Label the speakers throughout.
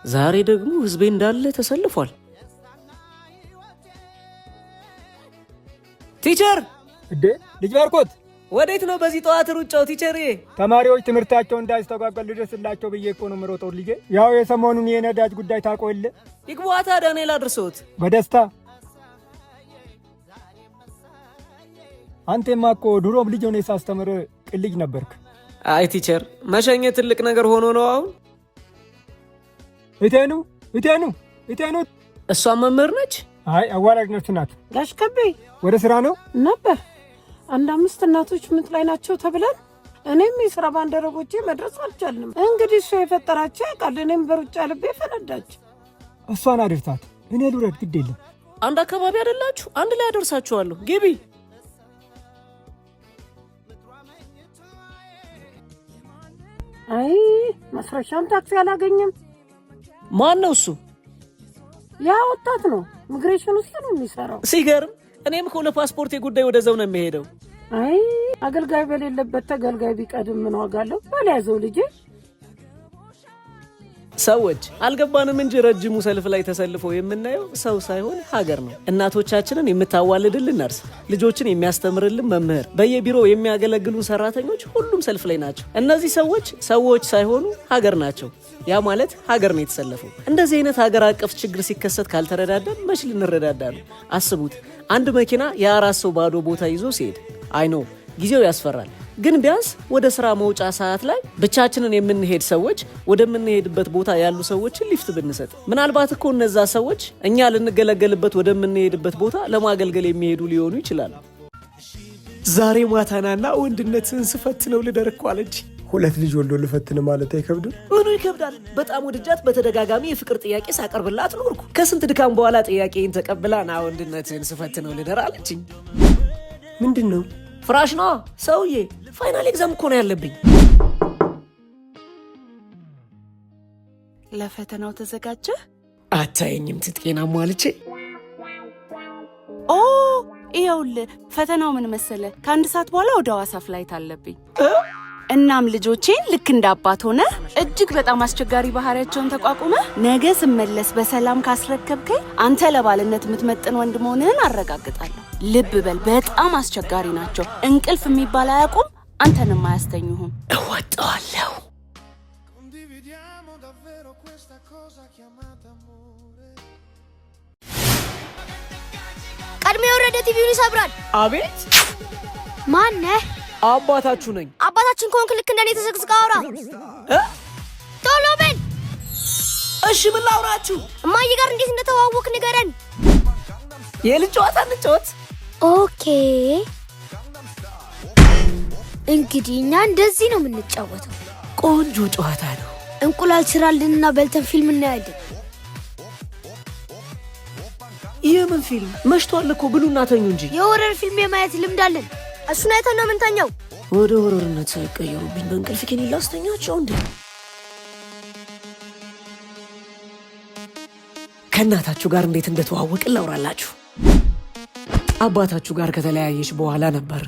Speaker 1: ዛሬ ደግሞ ህዝቤ እንዳለ ተሰልፏል። Teacher!
Speaker 2: እንዴ ልጅ ባርኮት!
Speaker 1: ወዴት ነው በዚህ ጠዋት ሩጫው teacher?
Speaker 2: ተማሪዎች ትምህርታቸው እንዳይስተጓጎል ልድረስላቸው ብዬ እኮ ነው የምሮጠው ልጄ። ያው የሰሞኑን የነዳጅ ጉዳይ ታውቀው የለ።
Speaker 1: ይግቧታ፣ ዳንኤል አድርሶት።
Speaker 2: በደስታ። አንቴማ እኮ ድሮም ልጅ ሆኜ ሳስተምር ቅልጅ ነበርክ።
Speaker 1: አይ teacher፣ መሸኘት ትልቅ ነገር ሆኖ ነው አሁን።
Speaker 2: እቴኑ፣ እቴኑ፣ እቴኑ!
Speaker 1: እሷም መምህር ነች።
Speaker 2: አይ፣ አዋላጅ ነርስ ናት።
Speaker 3: ጋሽ ከቤ!
Speaker 2: ወደ ስራ ነው?
Speaker 3: ነበር። አንድ አምስት እናቶች ምጥ ላይ ናቸው ተብለን እኔም የስራ ባልደረቦቼ መድረስ አልቻልንም። እንግዲህ እሱ የፈጠራቸው ያውቃል። እኔም በሩጫ ልቤ ፈነዳች።
Speaker 2: እሷን አድርሳት፣ እኔ ልውረድ። ግድ የለም።
Speaker 1: አንድ አካባቢ አይደላችሁ? አንድ ላይ አደርሳችኋለሁ። ግቢ።
Speaker 3: አይ፣ ማስረሻም ታክሲ አላገኘም።
Speaker 1: ማን ነው እሱ?
Speaker 3: ያ ወጣት ነው፣ ኢሚግሬሽን ውስጥ ነው የሚሰራው።
Speaker 1: ሲገርም፣ እኔም እኮ ለፓስፖርቴ ጉዳይ ወደዛው ነው የምሄደው።
Speaker 3: አይ፣ አገልጋይ በሌለበት ተገልጋይ ቢቀድም ምን ዋጋ አለው? በል ያዘው ልጄ።
Speaker 1: ሰዎች አልገባንም እንጂ ረጅሙ ሰልፍ ላይ ተሰልፎ የምናየው ሰው ሳይሆን ሀገር ነው። እናቶቻችንን የምታዋልድልን ነርስ፣ ልጆችን የሚያስተምርልን መምህር፣ በየቢሮው የሚያገለግሉ ሰራተኞች፣ ሁሉም ሰልፍ ላይ ናቸው። እነዚህ ሰዎች ሰዎች ሳይሆኑ ሀገር ናቸው። ያ ማለት ሀገር ነው የተሰለፈው። እንደዚህ አይነት ሀገር አቀፍ ችግር ሲከሰት ካልተረዳዳን መች ልንረዳዳ ነው? አስቡት፣ አንድ መኪና የአራት ሰው ባዶ ቦታ ይዞ ሲሄድ፣ I know ጊዜው ያስፈራል። ግን ቢያንስ ወደ ስራ መውጫ ሰዓት ላይ ብቻችንን የምንሄድ ሰዎች ወደምንሄድበት ቦታ ያሉ ሰዎችን ሊፍት ብንሰጥ፣ ምናልባት እኮ እነዛ ሰዎች እኛ ልንገለገልበት ወደምንሄድበት ቦታ ለማገልገል የሚሄዱ ሊሆኑ ይችላሉ። ዛሬ ማታናና ወንድነትህን ስፈትነው ልደር እኮ አለች።
Speaker 4: ሁለት ልጅ ወልዶ ልፈትን ማለት አይከብድም?
Speaker 1: ምኑ ይከብዳል? በጣም ወድጃት በተደጋጋሚ የፍቅር ጥያቄ ሳቀርብላት ኖርኩ። ከስንት ድካም በኋላ ጥያቄን ተቀብላ ና ወንድነትህን ስፈትነው ልደር አለችኝ።
Speaker 4: ምንድን ነው?
Speaker 1: ፍራሽ ነዋ ሰውዬ። Final exam እኮ ነው ያለብኝ።
Speaker 5: ለፈተናው ተዘጋጀ?
Speaker 1: አታየኝም? ትጥቄን አሟልቼ።
Speaker 5: ኦ፣ ይኸውልህ ፈተናው ምን መሰለ፣ ከአንድ ሰዓት በኋላ ወደ ሐዋሳ flight አለብኝ። እናም ልጆቼን ልክ እንደ አባት ሆነ እጅግ በጣም አስቸጋሪ ባህሪያቸውን ተቋቁመህ ነገ ስመለስ በሰላም ካስረከብከኝ አንተ ለባልነት የምትመጥን ወንድ መሆንህን አረጋግጣለሁ። ልብ በል፣ በጣም አስቸጋሪ ናቸው። እንቅልፍ የሚባል አያውቁም፣ አንተንም አያስተኙህም።
Speaker 1: እወጣዋለሁ።
Speaker 6: Condividiamo davvero questa cosa chiamata amore.
Speaker 7: ቀድሞ የወረደ ቲቪውን ይሰብራል።
Speaker 1: አቤት!
Speaker 7: ማነህ?
Speaker 1: አባታችሁ ነኝ።
Speaker 7: አባታችን ከሆንክ ልክ እንደኔ ተዘቅዝቀህ አውራ።
Speaker 1: እ?
Speaker 7: ቶሎ በል።
Speaker 1: እሺ፣ ምን ላውራችሁ?
Speaker 7: እማዬ ጋር እንዴት እንደተዋወቅ ንገረን።
Speaker 1: የልጅ ጨዋታ እንጫወት።
Speaker 7: Okay፣ እንግዲህ እኛ እንደዚህ ነው የምንጫወተው።
Speaker 1: ቆንጆ ጨዋታ ነው።
Speaker 7: እንቁላል ስራልንና በልተን ፊልም እናያለን።
Speaker 1: የምን ፊልም? መሽቷል እኮ፣ ብሉና ተኙ እንጂ።
Speaker 7: የ horror ፊልም የማየት ልምድ አለን። እሱን አይተን ነው የምንተኛው።
Speaker 1: ወደ horror ነት ሳይቀየሩብኝ በእንቅልፍ ኪኒን ላስተኛቸው እንዴ? ከእናታችሁ ጋር እንዴት እንደተዋወቅን ላውራላችሁ። አባታችሁ ጋር ከተለያየች በኋላ ነበር።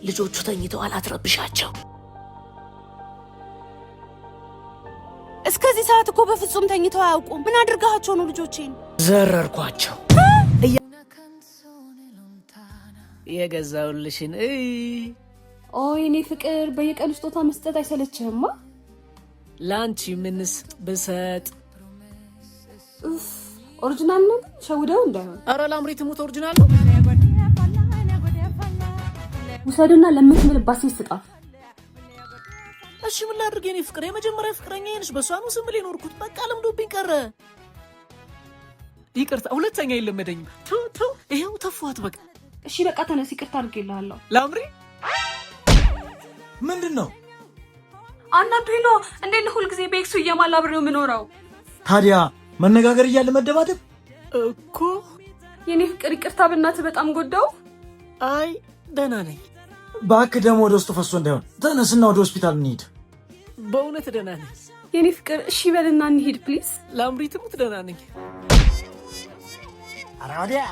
Speaker 1: ልጆቹ ተኝተዋል፣ አትረብሻቸው።
Speaker 5: እስከዚህ ሰዓት እኮ በፍጹም ተኝተው አያውቁም። ምን አድርጋቸው ነው ልጆቼን?
Speaker 1: ዘረርኳቸው። የገዛውልሽን እይ።
Speaker 8: ኦ የኔ ፍቅር፣ በየቀኑ ስጦታ መስጠት አይሰለችህማ?
Speaker 1: ለአንቺ ምንስ ብሰጥ?
Speaker 8: ኡፍ፣ original ነው ግን ሸውደው እንዳይሆን።
Speaker 1: ኧረ ላምሪ ትሙት original ነው።
Speaker 8: ውሰድና ለምትምልባት ሴት ስጣት።
Speaker 1: እሺ ምን ላድርግ የኔ ፍቅር? የመጀመሪያ ፍቅረኛ ነሽ። በሷ ነው ስምል የኖርኩት። በቃ ለምዶብኝ ቀረ። ይቅርታ፣ ሁለተኛ የለመደኝም። ተው ተው፣ ይሄው ተፏት በቃ።
Speaker 8: እሺ በቃ ተነስ፣ ይቅርታ አድርጌልሃለሁ።
Speaker 1: ላምሪ!
Speaker 6: ምንድን ነው?
Speaker 8: አናዶኝ ነው። እንዴት ነው ሁልጊዜ በ ex ኡ እየማለ አብሬው የምኖረው?
Speaker 6: ታዲያ መነጋገር እያለ መደባደብ?
Speaker 1: እኮ።
Speaker 8: የኔ ፍቅር፣ ይቅርታ በእናትህ፣ በጣም ጎዳው።
Speaker 1: አይ፣ ደህና ነኝ።
Speaker 6: እባክህ ደግሞ ወደ ውስጥ ፈሶ እንዳይሆን ተነስና ወደ ሆስፒታል እንሂድ።
Speaker 1: በእውነት ደህና ነኝ።
Speaker 8: የኔ ፍቅር እሺ በልና እንሂድ please።
Speaker 1: ላምሪ ትሙት ደህና ነኝ።
Speaker 2: ኧረ ወዲያ።